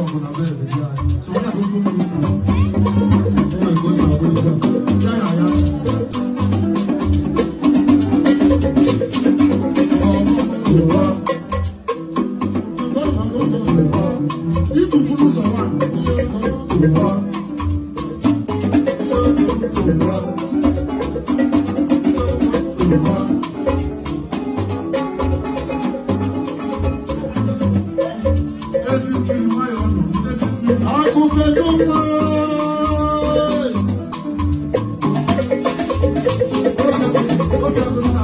ọgụ na bed dị anyị. So onye bụ ndị mmiri siri. Enwere ka o si agba egwu a. Ya ya ya. Ibukwuru ụzọ nwaanyị. Ezi mmiri nwayọọ nọ, ezi mmiri. Akụkọ mma. Obi agụsị na.